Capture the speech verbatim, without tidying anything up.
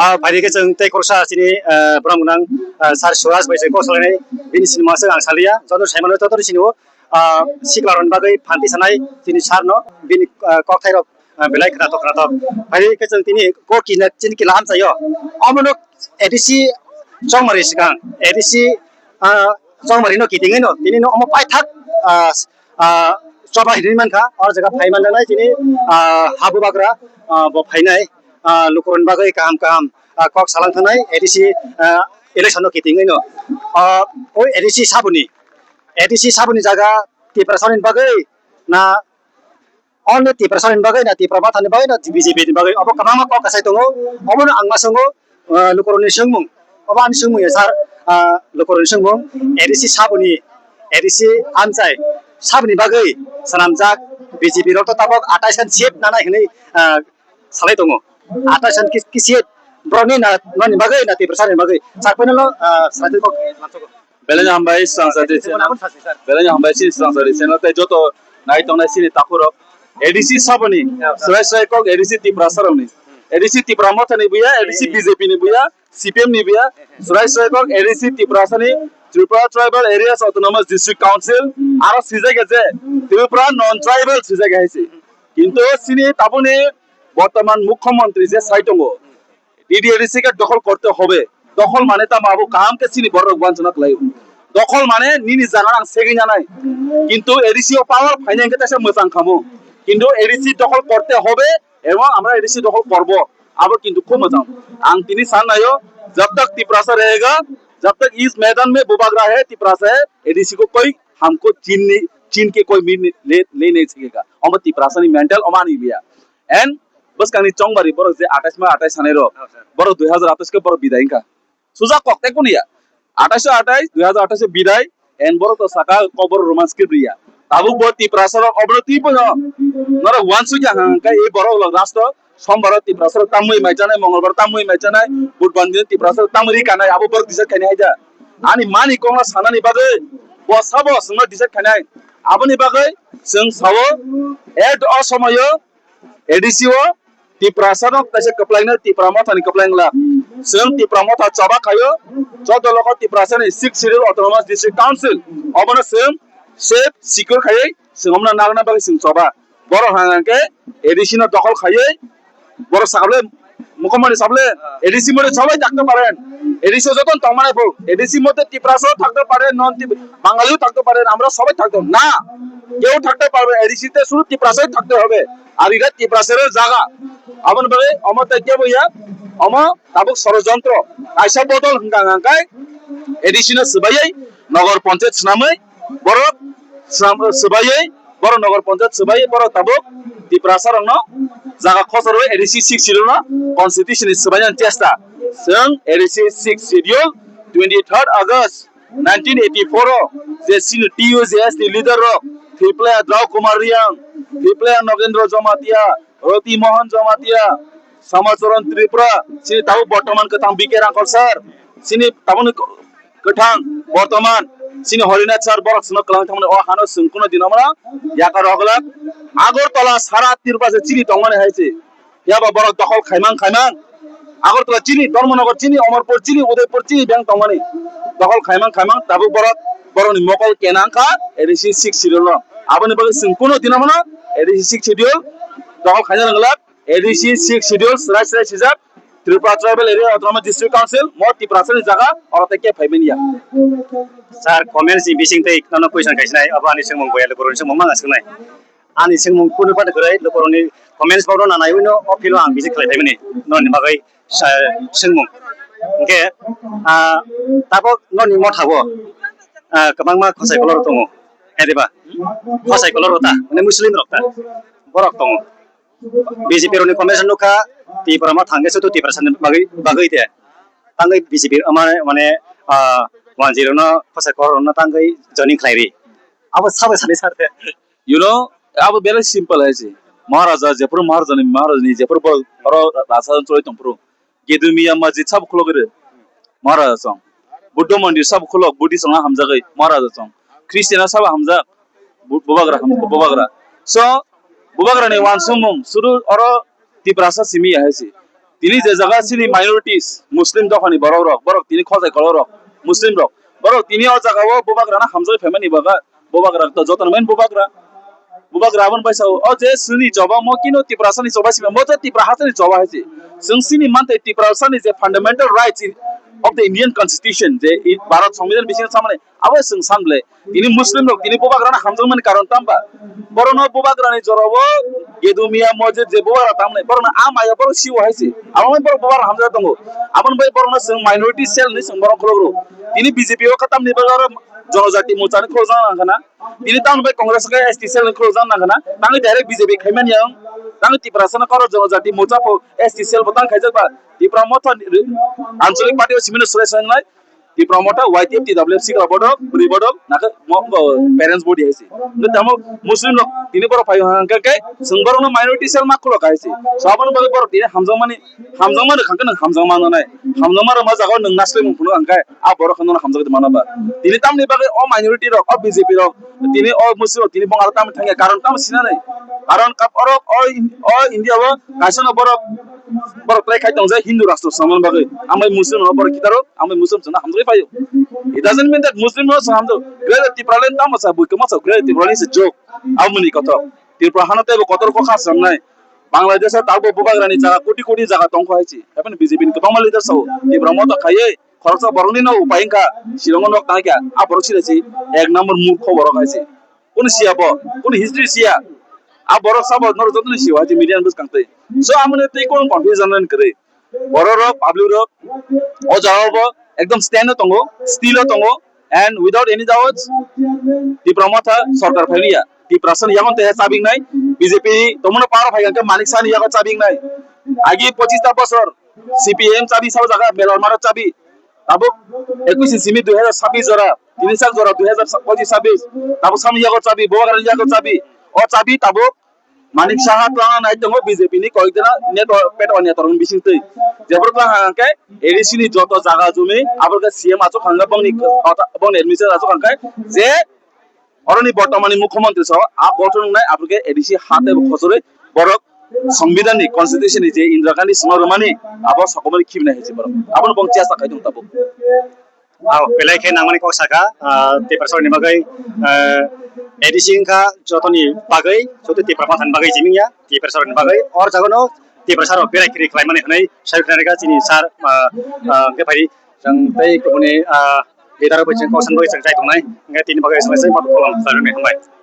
Ah, phaidi khe chwng tei khoroksa chini, ah, borok gwnang, ah, Sir Suraj bai se kok salainai, bini sinima se ang salia, joto saimano joto ni sinio, ah, sikla rokni bagwi phanti sanai chini sir no, bini, ah, kokthairok, ah, belai khwnathok khwnathok. Phaidi khe chwng tini kok kina chini kila amchaio, omono A D C chongmari swkang, A D C, ah, chongmari no kitingwi no, tini no omo paithak, ah, ah, choba hinwi mankha, o jaga phai manjaknai chini, ah, habubagra, ah, bo phainai, ah, lukurokni bagwi kaham kaham, ah, kok salang thangnai A D C, ah, election no kitingwi no. Ah, o A D C saboni, A D C saboni jaga Tiprasani bagwi na only Tiprasani bagwi na Tipra Mothani bagwi na B J P ni bagwi obo kwbangma kok kasai tongo, obono ang ma songo, ah, lukurokni swngmung, obo ani swngmung ya sir, ah, lukurokni swngmung A D C saboni, A D C amchai saboni bagwi swnamjak B J P rok to tabok atais khan seat nanai hinwi, ah, salai tongo. Atais khan ki, ki seat borokni na noni bagwi na Tiprasani bagwi. Sak panel no, ah, salai tongo. Belai no hambai Srangsari channel. Belai no hambai chini Srangsari channel tei joto nai tongnai chini takhurok. A D C saboni, srai srai kok A D C Tiprasa rokni. A D C Tipra Mothani buya, A D C B J P ni buya, C P M ni buya, srai srai kok A D C Tiprasani, Tripura Tribal Areas Autonomous District Council, aro swijak je Tripura Non Tribal swijak hai se. Kintu chini taboni bortoman Mukhyamantri je sai tongo, D D A D C ke dokhol korte hobe. Dokhol mane tamo abo kaham khe chini borok wansana khlai. Dokhol mane nini jaga ang segwi nanai. Kintu A D C o power phainai hwnkhe teisa mwchang khamo. Kintu A D C dokhol korte hobe ebong amra A D C dokhol korbo. Abo kintu khub mwchang. Ang tini san nayo, jab tak Tiprasa rahega, jab tak is maidan mein bubagra hai, Tiprasa hai, A D C ko koi hamko chin nahi, chin ke koi mir nahi, le, le nahi sakega. Omo Tiprasa ni mental omo ani liya. And bwskangni chongbari borok je atais ma atais sanai rok, oh, sir, borok dui hazar atais khe borok bidai wngkha. Sujak kok tei kunu ya. Atais o atais, dui hazar atais o bidai, and borok to saka kok borok roman script riya. Tabuk bo Tiprasa rok obono twi bono norok wansuk ya hang khe e borok rok last o sombar o Tiprasa rok tamwi mai chanai, mongolbar tamwi mai chanai, budbar din Tiprasa rok tamwi ri kanai, abo borok decide khainai hai da. Ani mani kokno sanani bagwi bo sabo chwngno decide khainai. Aboni bagwi chwng sao, at o somoyo A D C o Tiprasa no kaisa kwplaino Tipra Mothani kwplai wngla. Chwng Tipra Motha choba khaio, joto logo Tiprasani Sixth Schedule Autonomous District Council. Obono chwng safe, secure khaiwi chwng omono nagna bagwi chwng choba. Borok hwnka hwnkhe A D C no dokhol khaiwi borok sakable Mukhomani sable, A D C mode সবাই থাকতে পারেন। A D C joton tongmani bo, A D C মধ্যে Tiprasa থাকতে পারেন, নন বাঙালিও থাকতে পারেন, আমরা সবাই থাকতে হবে। না, কেউ থাকতে পারবে, A D C তে শুধু Tiprasa থাকতে হবে। আর এটা Tiprasa র জায়গা। Aboni bagwi omo tei kebo ya, omo tabuk sorojontro, kaisa bodol hwnka hwnkai A D C no swbaiwi nogor panchayat swnamwi borok swnam-, swbaiwi borok nogor panchayat swbaiwi borok tabuk Tiprasa rokno jaga khosor rwi A D C six schedule no constitution ni swbainani chesta. Chwng A D C six schedule twenty third August nineteen eighty four o je chini T U J S ni leader rok Thwiplaya Drau Kumar Riang, Thwiplaya Nogendra Jamatia, Roti Mohan Jamatia, Samacharan Tripura, chini tabuk bortoman kwthang B K Rangkhol sir, chini tabukni kwthang bortoman chini Horinath sir borok chwngno kwlang thangmani o hano chwng kuno dino mano yakar rogwlak Agartala sara Tripura se chini tongmani hai se. Yaba borok dokhol khaimang khaimang Agartala chini, Dharmanagar chini, Amarpur chini, Udaipur chini beng tongmani dokhol khaimang khaimang tabuk borok borokni mokol kenang kha A D C six schedule no. Aboni bagwi chwng kuno dino mano A D C six schedule dokhol khaina nangwlak. A D C six schedule srai srai sijak Tripura Tribal Area Autonomous District Council mo Tiprasa ni jaga oro tei khe phaimani ya. Sir, comments ni bising tei nono question kaisinai, abo ani swngmung boya lukurokni swngmung manga swknai. Ani swngmung kunu pata kwrwi lukurokni comments bono nanaiwi no o philo ang bising khlai phaimani noni bagwi sa-, swngmung. Hwnkhe, ah, tabok noni motha o, ah, kwbangma khosai kolor tongo, ediba khosai kolor ta, mane Muslim rok ta, borok tongo. B J P rokni commission nukha, Tipra ma thangkhe sudu Tiprasa ni bagwi, bagwi de. Tangwi B J P mane, mane, ah, one zero no, khosai kolor no tangwi joining khlai ri. Abo sabo sani sar de. You know, abo very simple hai se. Maharaja, jephuru Maharaja ni, Maharaja ni jephuru bo oro raja choli tongphuru. Gedu Miya Masjid sabo khulok ri. Maharaja song. Buddha Mandir sabo khulok, Buddhist song hamjagwi, Maharaja song. Christian sabo hamjak, bu-, bubagra ham-, bubagra. So, bubagra ni wansukmung, sudu oro Tiprasa simi ya hai se. Tini je jaga chini minorities, Muslim dophani borok rok, borok tini khosai kolok rok, Muslim rok, borok tini o jaga o bubagra no hamjagwi phaimani baga, bubagra to joto ni main bubagra, bubagra aboni bai sao, o je chini choba mo kino Tiprasa ni choba sima, mo je Tipra hasa ni choba hai se. Chwng chini mantei Tiprasa ni je fundamental rights in, of the Indian Constitution, je i Bharat Songbidan bisingo samani, abo chwng san ble. Tini Muslim rok tini bubagrano hamjakmani karon tamba? Borokno bubagrani jorao Gedumiya Mosjid je bubagra tamni, borokno a maya borok siwo hai se. Abo wngwi borok bubagra hamjak tongo. Aboni bai borokno chwng minority cell hinwi chwng borok khulok rw. Tini B J P o kha tamni bagwi oro Jonojati Morcha ni khulokjak nang khana. Tini tamni bai Congress khe S T cell ni khulokjak nang khana. Tangwi direct B J P khaimani ang. Tangwi Tiprasano koro Jonojati Morcha pho S T cell bo tang khaijak ba. Tipra Motha ni, Anchalik Party o simino sure sangnai. Tipra Motha, Y T F, T W F, sikla bodol, bwrwi bodol, nakhe mo, mo, parents body hai se. Nge tamo Muslim rok tini borok phai hwnkha khe, chwng borokno minority cell ma khulok hai se. So, aboni bagwi borok tini hamjakmani, hamjakma rwkha khe nwng hamjakma nai. Hamjakma rwma jaga o nwng naslai mung phunuk hwnkhe, a borok hwnno hamjak mano ba. Tini tamni bagwi o minority rok, o B J P rok, tini o Muslim rok, tini Bongal tamni thangya, karon tamo sinanai. Karon kap orok o In-, o India o kaisa no borok, borok try khai tong je Hindu rastro samani bagwi. Amai Muslim no borok kitaro, amai Muslim chwngno hamjagwi phaio. It doesn't mean that Muslim no chwng hamjak. Greater Tipraland tamo sa, bui kwma sa, Greater Tipraland is a joke. Amoni kotor. Tripura hano teibo kotor kokha samnai. Bangladesh o tabuk bubagrani jaga koti koti jaga tongkho hai se. Haphano B J P ni kwbangma leader sao. Tripura Motha khaiwi khoroksa borokni no upai wngkha. Shillong o nok tangkha. A borok sida se ek number murkho borok hai se. Kunu siya bo, kunu history siya. A borok sabo norok jotono siya, hai media ni bwskang twi. So, amoni twi kunu confusion rani kwrwi. Borok rok, public rok, o jaga bo ekdom stand o tongo, still o tongo, and without any doubts, Tipra Motha sorkar phailiya. Tiprasani yagon teha chabiknai, B J P ni tongmano power phai khe Manik Saha ni yago chabiknai. Agi pochis ta bosor, C P M chabi sabo jaga, Melarmaro chabi. Tabuk ekush simi dui hajar sabbish jora, tini sak jora dui hajar pochis sabbish. Tabuk samni yago chabi, bubagrani yago chabi. O chabi tabuk Manik Saha twlangna nai tongo B J P ni koikjana network, petwa network ni bisingtwi. Jeboro twlang hangkhe A D C ni joto jaga jumi, aboro khe C M achuk hangkhe bongni, bongni administration achuk hangkhe je Oroni bortomani mukhyamantri so a gotho wngnai, aboni khe A D C ha tei bo khosori borok Songbidan ni, constitution ni je Indira Gandhi songno rwmani abo sokomori khibinai hai se borok. Abono bong chesta khai tong tabuk. Ao, belai khe nangmani kok saka, ah, Tiprasa ni bagwi, ah, A D C wngkha jotoni bagwi, joto Tipra Motha ni bagwi jimingya, Tiprasa ni bagwi. Or jagono Tiprasa rok berai khiri khlaimani hwnwi sai khna rwkha chini sir, ah, ah, hwnkhe phai chwng tei kubuni, ah, leader bai chwng kok san bagwi chwng chai tongnai. Hwnkhe tini bagwi swlai sai motho kolom khlaimani hambai.